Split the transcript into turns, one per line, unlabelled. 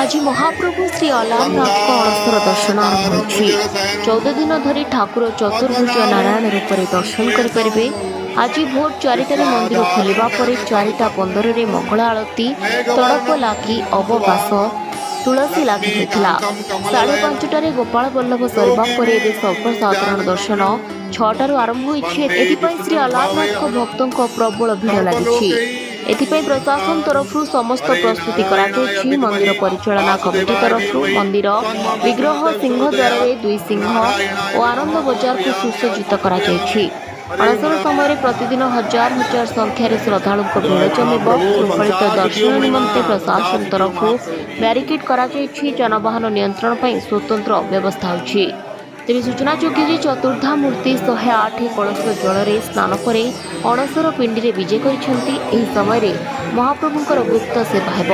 ଆଜି ମହାପ୍ରଭୁ ଶ୍ରୀ ଅଲାରନାଥଙ୍କ ଅଣସର ଦର୍ଶନ ଆରମ୍ଭ ହୋଇଛି। 14 ଦିନ ଧରି ଠାକୁର ଚତୁର୍ଭୁଜ ନାରାୟଣ ରୂପରେ ଦର୍ଶନ କରିପାରିବେ। ଆଜି ଭୋର 4ଟାରେ ମନ୍ଦିର ଖୋଲିବା ପରେ 4ଟା 15ରେ ମଙ୍ଗଳ ଆଳତୀ, ତଡ଼ପ ଲାଗି, ଅବକାଶ, ତୁଳସୀ ଲାଗି ହୋଇଥିଲା। 5:30ଟାରେ ଗୋପାଳ ବଲ୍ଲଭ ସରିବା ପରେ ଏବେ ସର୍ବସାଧାରଣ ଦର୍ଶନ 6ଟାରୁ ଆରମ୍ଭ ହୋଇଛି। ଏଥିପାଇଁ ଶ୍ରୀ ଅଲାରନାଥଙ୍କ ଭକ୍ତଙ୍କ ପ୍ରବଳ ଭିଡ଼ ଲାଗିଛି। ଏଥିପାଇଁ ପ୍ରଶାସନ ତରଫରୁ ସମସ୍ତ ପ୍ରସ୍ତୁତି କରାଯାଇଛି। ମନ୍ଦିର ପରିଚାଳନା କମିଟି ତରଫରୁ ମନ୍ଦିର, ବିଗ୍ରହ, ସିଂହଦ୍ୱାରରେ ଦୁଇ ସିଂହ ଓ ଆନନ୍ଦ ବଜାରକୁ ସୁସଜ୍ଜିତ କରାଯାଇଛି। ଅଣସର ସମୟରେ ପ୍ରତିଦିନ ହଜାର ହଜାର ସଂଖ୍ୟାରେ ଶ୍ରଦ୍ଧାଳୁଙ୍କ ଭିଡ଼ ଜମିବ। ଶୃଙ୍ଖଳିତ ଦର୍ଶନ ନିମନ୍ତେ ପ୍ରଶାସନ ତରଫରୁ ବ୍ୟାରିକେଡ୍ କରାଯାଇଛି। ଯାନବାହନ ନିୟନ୍ତ୍ରଣ ପାଇଁ ସ୍ୱତନ୍ତ୍ର ବ୍ୟବସ୍ଥା ହୋଇଛି। ତେବେ ସୂଚନାଯୋଗ୍ୟ ଯେ ଚତୁର୍ଦ୍ଧା ମୂର୍ତ୍ତି 108 କଳସ ଜଳରେ ସ୍ନାନ ପରେ ଅଣସର ପିଣ୍ଡିରେ ବିଜେ କରିଛନ୍ତି। ଏହି ସମୟରେ ମହାପ୍ରଭୁଙ୍କର ଗୁପ୍ତ ସେବା ହେବ।